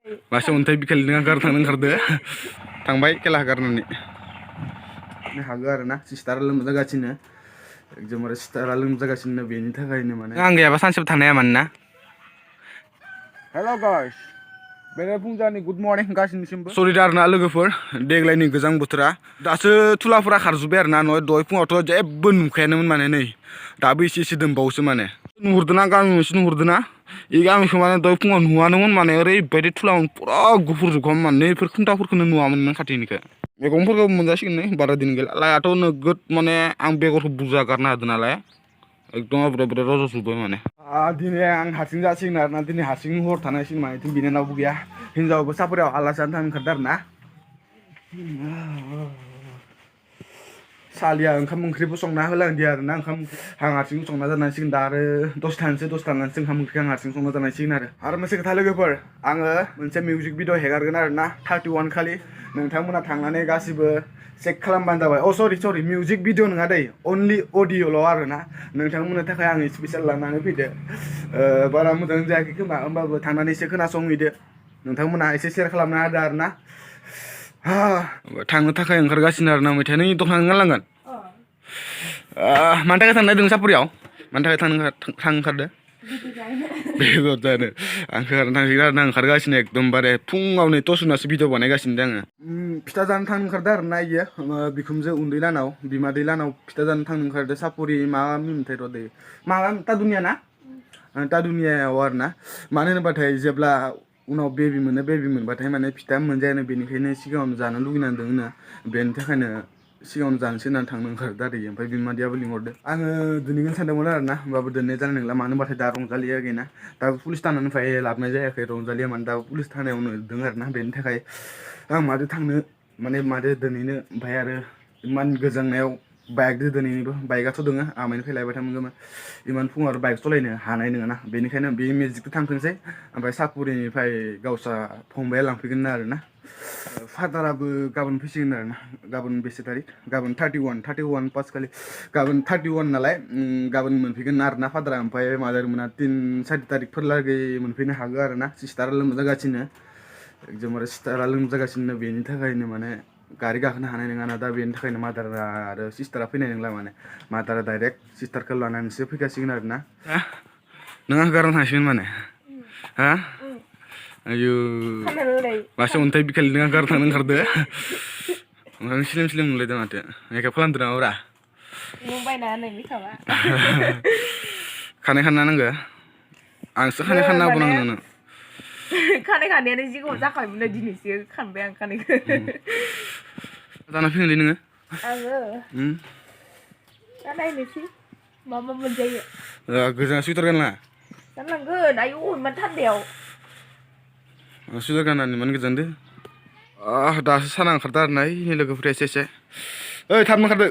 मासे अन्थाइ बिखालि नों थांनो ओंखारदो थांबाय खेला गारनानै हागो आरो ना सिस्टारा लोमजागासिनो एकदमबारे सिस्टारा लोमजागासिनो बेनि थाखायनो माने आं गैयाबा सानसेबो थानो हाया मानोना हेल' गाइस बेरे फुंजानि गुड मर्निं गासिनिसिमबो सरि दा आरोना लोगोफोर देग्लायनि गोजां बोथोरा दासो थुलाफोरा खारजोब्बाय आरोना नय दहाय फुङावथ' जेबो नुखायानोमोन माने नै दाबो एसे एसे दोनबावोसो माने नुहुरदोंना गामि मोनसे नुहुरदोंना इ गामिखौ माने दहाय फुङाव नुवानोमोन माने ओरैबायदि थुलामोन पुरा गुफुर जोबखामोन माने नैफोर खुन्थाफोरखौनो नुवामोन खाथिनिखौ मैगंफोरखौ मोनजासिगोन नै बारा दिन गैला लाइआथ' नोगोद माने आं बेगरखौ बुरजा गारना होदों नालाय एकदम बुरजा बुरजा रज'जोब्बाय माने दिनै आं हारसिं जासिगोन आरोना दिनै हारसिं हर थानांसिगोन माने बिथिं बिनानावबो गैया हिनजावबो साफारियाव आलासि जानो थांनो ओंखारदों आरोना सालिया ओंखाम ओंख्रिबो संना होलांदिया आरोना ओंखाम आं हारसिं संना जानांसिगोन दा आरो दसे थानानैसो ओंखाम ओंख्रि आं हारसिं संना जानांसिगोन आरो मोनसे खोथा लोगोफोर आङो मोनसे मिउजिक भिडिअ हेगारगोन आरोना 31 खालि नोंथांमोना थांनानै गासिबो चेक खालामबानो जाबाय अ सरि मिउजिक भिडिअ नङा दै अनलि अडिअ'ल' आरोना नोंथांमोननि थाखाय आं स्पेसियेल लानानै फैदो बारा मोजां जायाखै खोमा होमबाबो थांनानै एसे खोनासंहैदो नोंथांमोना एसे शेयार खालामना होदो आरोना थांनो थाखाय ओंखारगासिनो आरोना मैथाया नों दखान ओंखारलांगोन मानि थाखाय थांनो नागिरदों सापुरियाव मानि थाखाय थांनो ओंखारदो बेदर जानो आंखो थांसिगोन आरोना ओंखारगासिनो एकदमबारे फुङावनो टसुनासो भिडिअ बानायगासिनो दं आङो फिथा जानो थांनो ओंखारदो आरोना इयो बिखुनजो उन्दै लानाव बिमादै लानाव फिथा जानो थांनो ओंखारदो सापुरि माबा मोनथाय र' दै माबा तादुनिया ना तादुनियायाव आरोना मानो होनोबाथाय जेब्ला उनाव बेबि मोनबाथाय माने फिथा मोनजायानो बेनिखायनो सिगाङावनो जानो लुगैनानै दङनो बेनि थाखायनो सिगाङावनो जानोसै होननानै थांनो ओंखारदो आरो ओमफ्राय बिमादैयाबो लिंहरदो आङो दोनहैगोन सानदोंमोन आरोना होमबाबो दोननाय जानाय नंला मानो होनबाथाय दा रंजालिया गैना दाबो पुलिस थानायनिफ्राय लाबोनाय जायाखै रंजालिया माने दाबो पुलिस थानायावनो दङ आरोना बेनि थाखाय आं माजों थांनो माने माजों दोनहैनो ओमफ्राय आरो इमान गोजांनायाव बाइकजों दोनहैनोबो बाइकआथ' दङ आमाइनिफ्राय लायबाय थानांगौमोन इमान फुङाव आरो बाइक सालायनो हानाय नङाना बेनिखायनो बे मेजिकजों थांथोंसै ओमफ्राय सापुरिनिफ्राय गावसा फंबाया लांफैगोन आरोना फादाराबो गाबोन फैसिगोन आरोना गाबोन बेसे थारिख गाबोन 31 पास खालि गाबोन 31 नालाय गाबोन मोनफैगोन आरोना फादारा ओमफ्राय मादारमोना 3-4 थारिखफोर लागै मोनफैनो हागौ आरोना सिस्टारा लोमजागासिनो एकदमबारे सिस्टारा लोमजागासिनो बेनि थाखायनो माने गारि गाखोनो हानाय नङाना दा बेनि थाखायनो मादारा आरो सिस्टारा फैनाय नंला माने मादारा डाइरेक्ट सिस्टारखौ लानानैसो फैखासिगोन आरोना नों आंखौ गारना थांसिगोन माने हा आयु मासे अन्थाइ बिखालि नों आंखौ गारना थांनो ओंखारदो ओंखायनो स्लिम स्लिम नुलायदों माथो मेकआप खालामदो नामाब्रा नों बायना होनाय मेकआपआ खानाय खानना नांगो आंसो खानाय खानना होबावनांगौ नोंनो खानाय खानायानो जिगाङाव जाखायोमोन दिनैसो खानबाय आं खानायखौ जाना फैगोनलै नोङो आङो दा नायनोसै मा मोनजायो गोजां सुइटार गानला गानलांगोन आयौ इमान थान्दायाव सुइटार गाननानै इमान गोजांदो दासो साना ओंखारदो आरोना ओइ लोगोफोरा एसे ओइ थाब ओंखारदो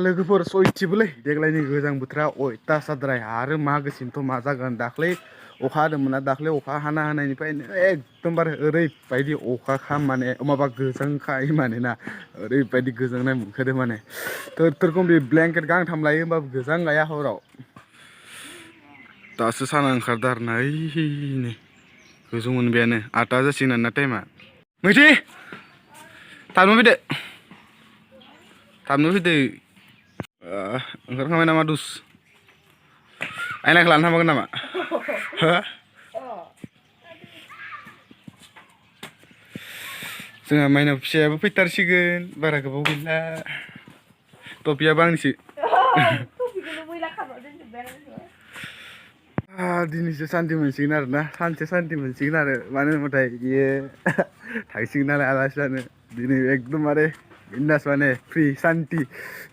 लोगोफोर सयथिबोलै देग्लायनि गोजां बोथोरा अयथासारद्राय आरो मागोसिमथ' मा जागोन दाख्लै अखा हादोंमोन ना दाख्लै अखा हानायनिफ्रायनो एकदमबारे ओरैबायदि अखा माने माबा गोजांखायो माने ना ओरैबायदि गोजांनाय मोनखादों माने थोर कमप्लिट ब्लेंकेट गांथाम लायो होमबाबो गोजांगाया हराव दासो साना ओंखारदो आरोना ओइनै गोजौ मोनबायानो 8 जासिगोन आरोना टाइमा मैथि थाबनो फैदो ओंखारखांबाय नामा दुस आयनाखौ लानो थांबावगोन नामा हो जोंहा माइनाव फिसायाबो फैथारसिगोन बारा गोबाव गैला टपियाबो आंनिसो दिनैसो सान्ति मोनसिगोन आरोना सानसे सान्ति मोनसिगोन आरो मानो होनबाथाय बियो थांसिगोन नालाय आलासि जानो दिनै एकदमबारे बिन्दास माने फ्रि सान्ति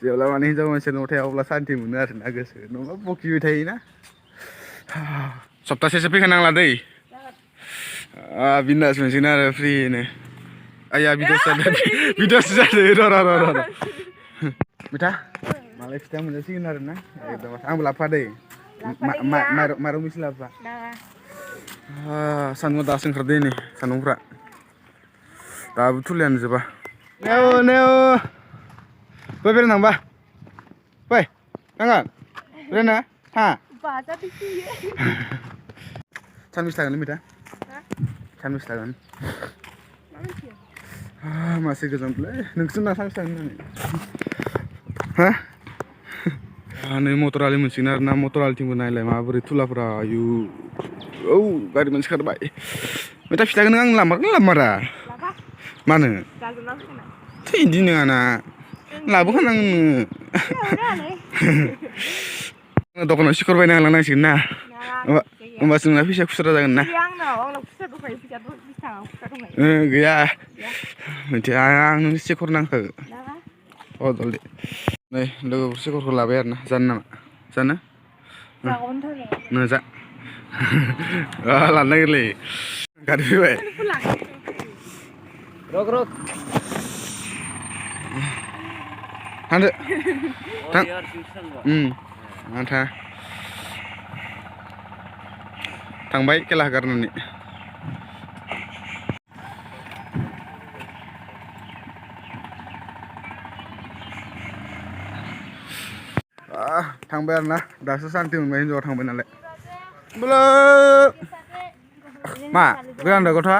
जेब्ला माने हिन्जाव मानसि न'आव थाया अब्ला सान्ति मोनो आरोना गोसो नङाबा बकिबाय थायोना सप्तासेसो फैखानांला दै बिन्दास मोनसिगोन आरो फ्रिनो आया भिडिअसो जादों र' बिथा मालाय फिथा मोनजासिगोन आरोना एकदम आंबो लाबोफा दै माइरं मिसे लाबोफा सान्दुंआ दासो ओंखारदो नै सान्दुंफ्रा दाबो थुलायानो जोबा नेव फै बेरायनो थांबा फै थांगोन बेरायनो थाङा सानबेसे थागोन नों बिथा सानबेसे थागोन मा मिथियो मासे गोजानलै नोंसोर ना सानबेसे थागोन होननानै हा नै मटर आलि मोनसिगोन आरो ना मटर आलिथिंबो नायलाय माबोरै थुलाफोरा आयु औ गारि मोनसे खारबाय मेथा फिथाखौ नों आं लामारगोन लामारा लाबा मानो जाजोबना फैखाना थै इदि नङाना लाबोखानांगोन नोङो दखानाव सिखर बायना होलांनांसिगोन ना होमबासो नोंना फैसाया खुस्रा जागोन ना आंनाव खुस्रा दंखायो फैसा 20 थाखा खुस्रा दंखायो गैया मिथिया आं नोंनो सिखर नांखागो अ जलदि नै लोगोफोर सिखरखौ लाबाय आरो ना जानो नामा जानो नो जा लानो नागिरलै गारि फैबाय Rok rok. थांदो Oh थां dia harus susah gua. आथा थांबाय खेला गारनानै थांबाय आरो ना दासो सान्ति मोनबाय हिन्जावा थांबाय नालाय बोलो मा गोदानदो गथ'आ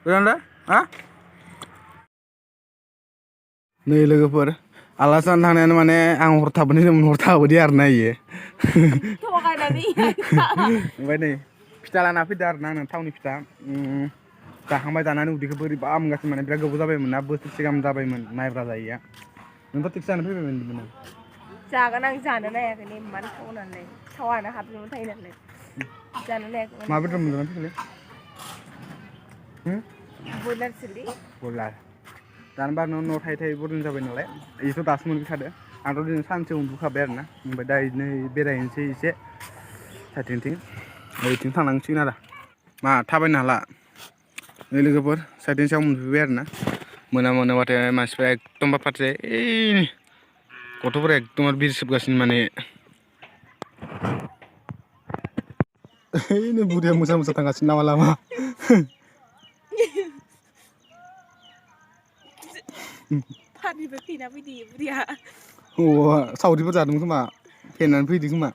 गोदानदो हा नै लोगोफोर आलासि जानो थांनायानो माने आं हर थाबोनो होनोमोन हर थाबोदि आरो ना इयो ओमफ्राय नै फिथा लाना फैदो आरो ना आंनो थावनि फिथा जाखांबाय जानानै उदैखौ बोरैबा मोनगासिनो माने बिराद गोबाव जाबायमोन ना बोसोरसे गाहाम जाबायमोन माइब्रा जायैया नोंथ' थिगसे जानो फैबायमोन बिदिनो जागोन आं जानो नायाखै इमान थावनानै थावानो हाबजोबना थायो नालाय जानो नायाखै मा बेदर मोनजाना फैखोलै बयलारसोलै बयलार जानोबा न' थायै थायै बरिं जाबाय नालाय बेथ' दासो मोनफैखादो आंथ' दिनै सानसे उन्दुखाबाय आरो ना ओमफ्राय दा बिदिनो बेरायनोसै एसे साइथिंथिं ओरैथिं थांनांसिगोन आरो मा थाबायनो हाला नै लोगोफोर साइथिं सायाव मोनफैबाय आरो ना मोना मोनाबाथाय मानसिफ्रा एकदमबा फाटसे ओइ गथ'फोरा एकदम बिर सोबगासिनो माने ओइनो बुरिया मोसा मोसा थांगासिनो लामा लामा फारनिफ्राय फैना फैदो बुरिया सावरिफोर जादों खोमा फेनानै फैदों खोमा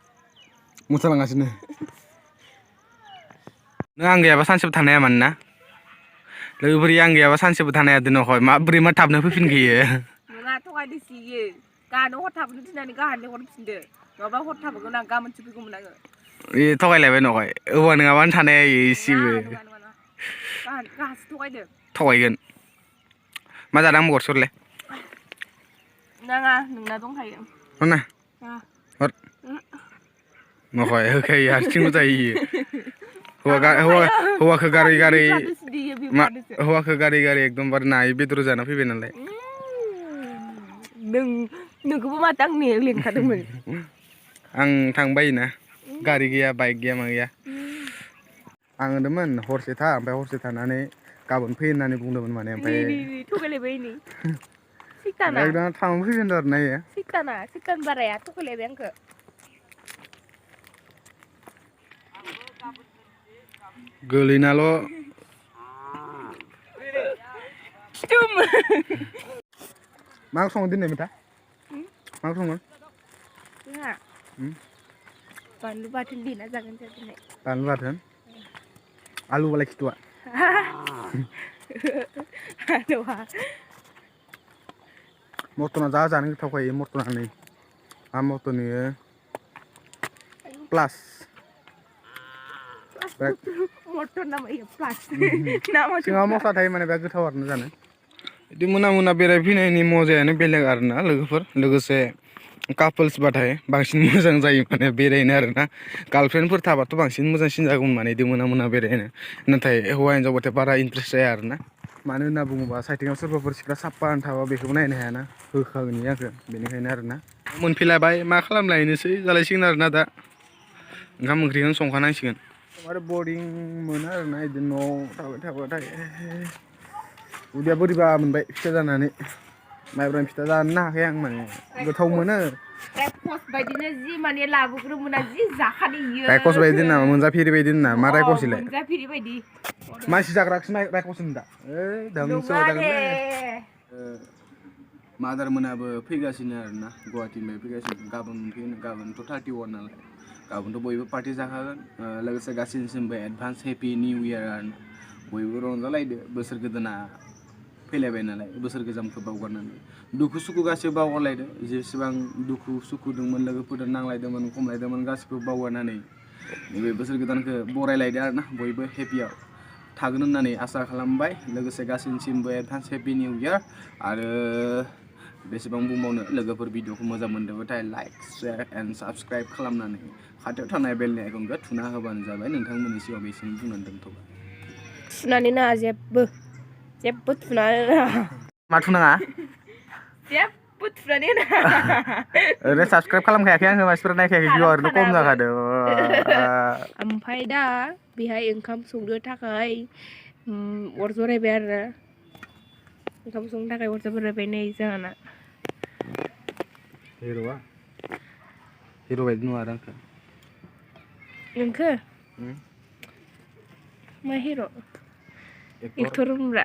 मोसालांगासिनो नों आं गैयाबा सानसेबो थानो हायामोन ना लोगोफोर आं गैयाबा सानसेबो थानो हाया दोनोखय माबोरै मा थाबनो फैफिनखोयो नङा थगायदोसो इयो गानो हर थाबोनो थिननानै गाहानो हरफिनदो नङाबा हर थाबोगोन आं गाबोनसो फैगौमोन आङो ए थगायलायबाय न'खय औवा नङाबानो थानो हाया इसेबो गाहासो थगायदो थगायगोन मा जादों आंबो गरसे हरलाय नाङा नोंना दंखायो हरना हर न'खय होखायो हारसिंबो जायो हौवाखौ गारै गारै हौवाखौ गारै गारै एकदमबारे नायै बेदर जाना फैबाय नालाय नोंखौबो माथो आं लिंखादोंमोन आं थांबायोना गारि गैया बाइक गैया मा गैया आं होनदोंमोन हरसे था ओमफ्राय हरसे थानानै गाबोन फै होननानै बुंदोंमोन माने ओमफ्राय थगायलायबाय नै एकदम थांनो फैगोन आरो ना इयो सैतान बाराया थगायलायबाय आंखौ गोलैनाल' मा ओंख्रि संगोन दिनै मेथा मा ओंख्रि संगोन जोंहा बानलु बाथोन देना जागोन जों दिनै बानलु बाथोन आलु बालाय खिथुआ मटना जा जानो गोथावखायो मटना नै मा मटन इयो प्लास सिङाव मस्ला थायो माने बिराद गोथाव आरोना जानो बिदि मोना मोना बेरायफैनायनि मजायानो बेलेग आरोना लोगोफोर लोगोसे कापोल्सबाथाय बांसिन मोजां जायो माने बेरायनो आरोना गार्लफ्रेन्डफोर थाबाथ' बांसिन मोजांसिन जागौमोन माने बिदि मोना मोना बेरायनो नाथाय हौवा हिनजावबाथाय बारा इन्ट्रेस्ट जाया आरोना मानो होनना बुङोबा साइथिङाव सोरबाफोर सिख्ला साफा थाबा बेखौबो नायनो हायाना होखागोन इयो आंखौ बेनिखायनो आरोना मोनफैलायबाय मा खालामलायनोसै जालायसिगोन आरोना दा ओंखाम ओंख्रिखौनो संखानांसिगोन आरो बरिं मोनो आरोना बिदिनो न'आव थाबाय उदैया बोरैबा मोनबाय फिथा जानानै माइब्रानि फिथा जानोनो हाखाया आं माने गोथाव मोनो रायखस बायदिनो जि माने लाबोग्रोमोना जि जाखादो इयो रायखस बायदि नामा मोनजाफेरि बायदि ना मा रायखसलाय मोनजाफेरि बायदि मानसि जाग्राखौसो रायखस होनो दा ओइ दामसो जागोनलै मादार मोनाबो फैगासिनो आरोना गुवाहाटिनिफ्राय फैगासिनो गाबोन मोनफैगोन गाबोनथ' 31 नालाय गाबोनथ' बयबो पार्टि जाखागोन लोगोसे गासैनिसिमबो एडभान्स हेपि निउ इयार आरोना बयबो रंजालायदो बोसोर गोदाना फैलायबाय नालाय बोसोर गोजामखौ बावगारनानै दुखु सुखु गासैबो बावगारलायदो जेसेबां दुखु सुखु दंमोन लोगोफोरजों नांलायदोंमोन खमलायदोंमोन गासैखौबो बावगारनानै नैबे बोसोर गोदानखौ बरायलायदो आरोना बयबो हेपियाव थागोन होननानै आसा खालामबाय लोगोसे गासैनिसिमबो एडभान्स हेपि निउ इयार आरो बेसेबां बुंबावनो लोगोफोर भिडिअखौ मोजां मोनदोंबाथाय लाइक शेयार एन्ड साबस्क्राइब खालामनानै खाथियाव थानाय बेलनि आइकनखौ थुना होबानो जाबाय नोंथांमोननि सिगाङाव बेसिम बुंनानै दोनथ'बाय थुनानै नाङा जेबो थुनानै नाङा मा थुनाङा जेबो थुनानै नाङा ओरैनो साबस्क्राइब खालामखायाखै आङो मानसिफोरा नायखायाखै भिउ ओरैनो खम जाखादों ओमफ्राय दा बेहाय ओंखाम संनो थाखाय अर जरायबाय आरो ओंखाम संनो थाखाय अर जरायबाय नै जोंहाना हिर' बायदि नुवा आरो आंखौ नोंखो मा हिर' एक्टर होनब्रा